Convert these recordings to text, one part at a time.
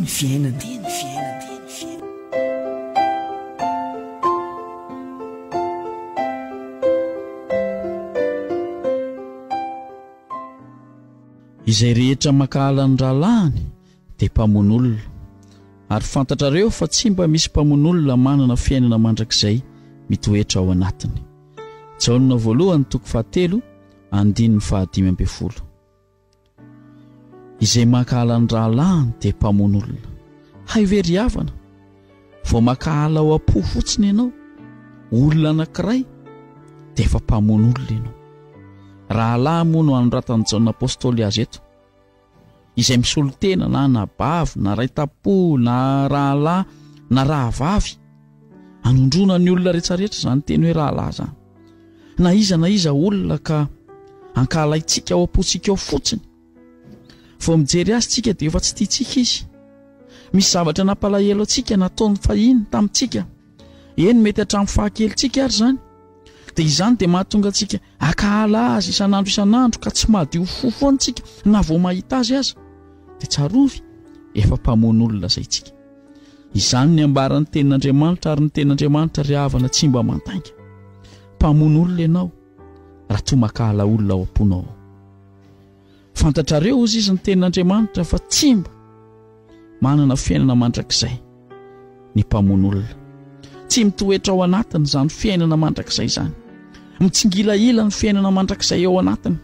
ny fiainana. Ity ny fiainana. Ity ny fiainana. Izay rehetra mankahala ny rahalahiny dia mpamono olona. Ary fantatrareo fa tsy mba misy mpamono olona manana fiainana mandrakizay mitoetra ao anatiny. Jaona voalohany toko fahatelo andininy faha-15. Izay mankahala ny rahalahiny dia mpamono olona. Hay ve ry havana, vao mankahala ao am-po fotsiny ianao, olona anankiray, dia efa mpamono olona ianao. Rahalahy moa no anoratan'i Jaona Apostoly azy eto. Izay misolo tena na anabavy na ray tam-po na rahalahy na rahavavy. Anondroana ny olona rehetrarehetra izany teny hoe rahalahy izany. Na iza na iza olona ka ankahalaintsika ao am-pontsika ao fotsiny. Vao mijery azy tsika dia efa tsy tiantsika izy. Misy zavatra nampalahelo antsika nataony fahiny tamintsika. Eny mety hatramin'ny fahakelintsika ary izany. Dia izany dia mahatonga antsika hankahala azy isan'andro isan'andro ka tsy madio fo foana tsika na vao mahita azy aza. Dia tsarovy efa mpamono olona izay tsika. Izany ny ambaran'ny tenin'Andriamanitra ary ny tenin'Andriamanitra ry havana tsy mba mandainga. Mpamono olona ianao raha toa mankahala olona ao am-ponao ao. Fantatrareo hozy izy ny tenin'Andriamanitra fa tsy mba manana fiainana mandrakizay ny mpamono olona. Tsy mitoetra ao anatiny izany fiainana mandrakizay izany. Mitsingilahila ny fiainana mandrakizay ao anatiny.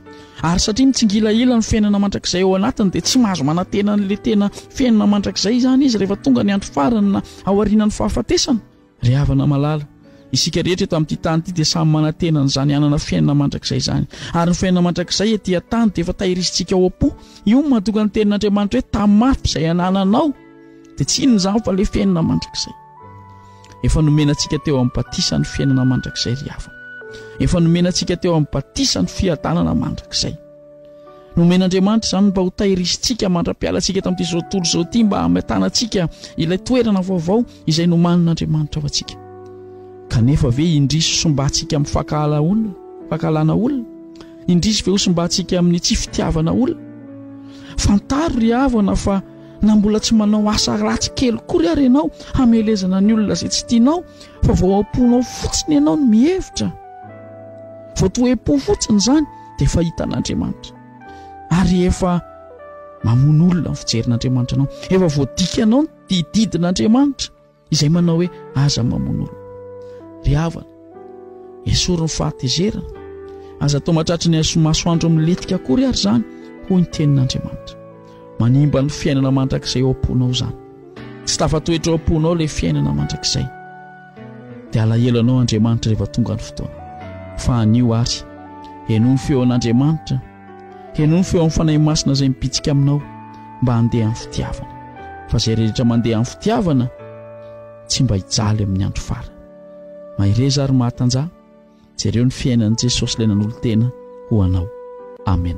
Ary satria mitsingilahila ny fiainana mandrakizay ao anatiny dia tsy mahazo manantena an'ilay tena fiainana mandrakizay izany izy rehefa tonga ny andro farany na aorianan'ny fahafatesana. Ry havana malala, isika rehetra eto amin'ity tany ity dia samy manantena an'izany hanana fiainana mandrakizay izany. Ary ny fiainana mandrakizay ety an-tany dia efa tahirizintsika ao am-po. Io no mahatonga ny tenin'Andriamanitra hoe tamafy izay anananao. Dia tsy inona izany fa ilay fiainana mandrakizay. Efa nomena antsika teo amin'ny batisa ny fiainana mandrakizay ry havana. Efa nomena antsika teo amin'ny batisa ny fiadanana mandrakizay. Nomen'Andriamanitra izany mba ho tahirizitsika mandra-pialantsika eto amin'ity izao tontolo izao ity mba hametanantsika ilay toerana vaovao izay nomanin'Andriamanitra ho antsika. Kanefa ve indrisy sombantsika amin'ny fankahala olona, fankahalana olona? Indrisy ve ho sombantsika amin'ny tsy fitiavana olona? Fantaro ry havana fa na mbola tsy manao asa ratsy kely kory ary ianao hamelezana ny olona izay tsy tianao fa vao am-ponao fotsiny ianao no mihevitra. Vao toe-po fotsiny izany dia efa hitan'Andriamanitra. Ary efa mamono olona ny fijerin'Andriamanitra anao. Efa voadikanao ny didin'Andriamanitra izay manao hoe aza mamono olona. Ry havana, esory ny fahatezerana. Aza atao matratry ny masoandro milentika akory ary izany, hoy ny tenin'Andriamanitra. Manimba ny fiainana mandrakizay ao am-ponao izany. Tsy tafatoetra ao am-ponao ilay fiainana mandrakizay. Dia alahelo anao Andriamanitra rehefa tonga ny fotoana. Fa anio ary, henoy ny feon'Andriamanitra, henoy ny feon'ny Fanahy Masina izay mibitsika aminao mba handeha amin'ny fitiavana. Fa izay rehetra mandeha amin'ny fitiavana tsy mba hijaly amin'ny andro farany. Mahereza ary mahatanjaha, jereo ny fiainan'i Jesosy ilay nanolo-tena ho anao. Amen.